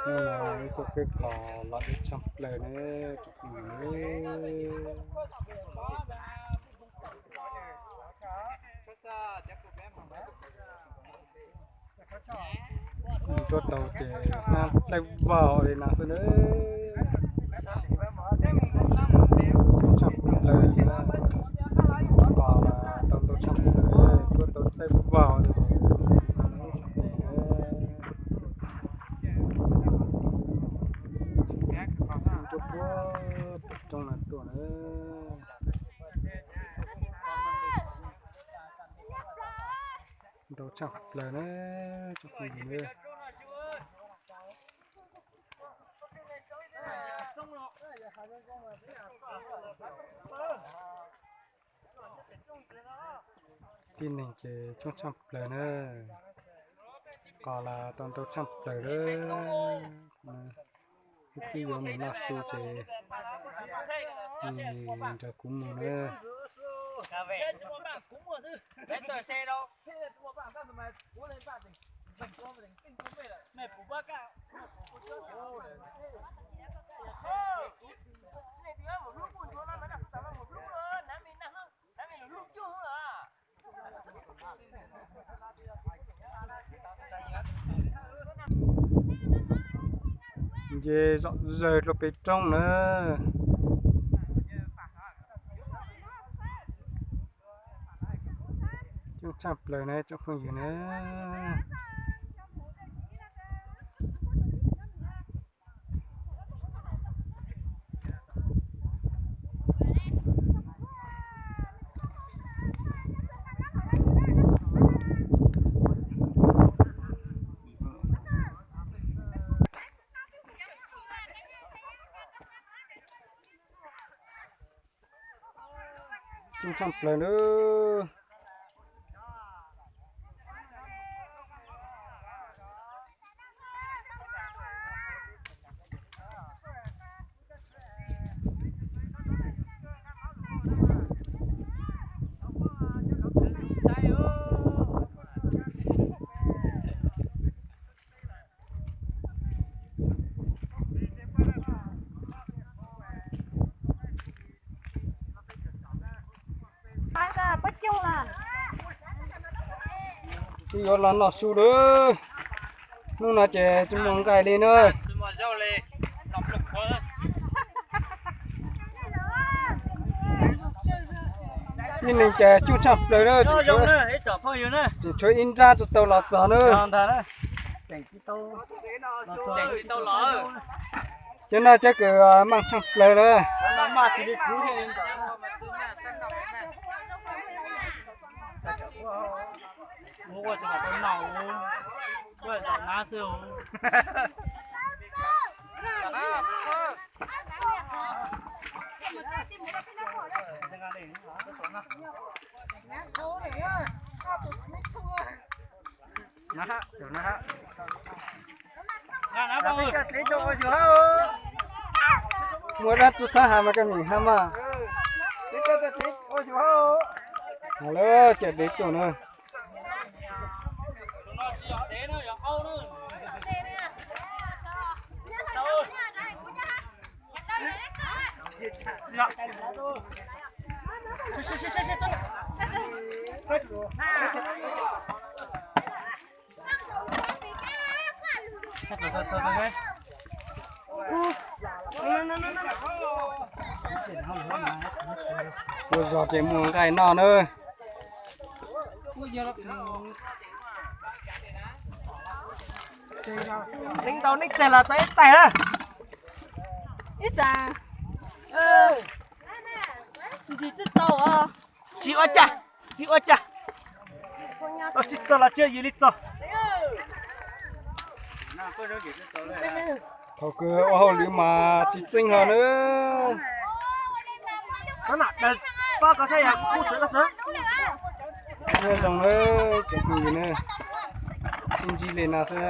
Hnub no ib khub kwj khov los dub tshaj plaws na, tsoom phooj ywg. Nruab tau ces hnab dawb vog li no xwb na. Tshaj plaws, qos tau ntau tshaj plaws, nruab tau dawb vog li. Nruab puag pem roob no tuaj na. Ntau tshaj plaws na, tsoom phooj ywg. Tib neeg ces coob tshaj plaws na, qos los tau ntau tshaj plaws lawm. Wb twb yuav mus noj su ces nrog kuv mus na. Nce zom zaws rau pem roob na. Coob tshaj plaws na tsoom phooj ywg na. Coob tshaj plaws na. Wb yuav los noj su lawm. Hnub no ces tsis muaj nqaij li na. Ib neeg ces coob tshaj plaws na, tseem tshuav ib nrab tsis tau los txog na. Cov no cov kws meej tshaj plaws na. Muaj dab tsi xav has mas koj nim has mas. Lawv cawm dev tuaj na. Ua zog ces muaj nqaij noj na. Leej ntau nej tseg los tau ib taig na. Ib tsam ntsis txij txaus os. Tsis ua cas, tsis ua cas. Tau tsis txog los tsis yus li txog. Thaum kws ua hauj lwm mas tsis txeeb hlo na. Nyob zoo na, cov phooj ywg na, sib ntsib li no xwb.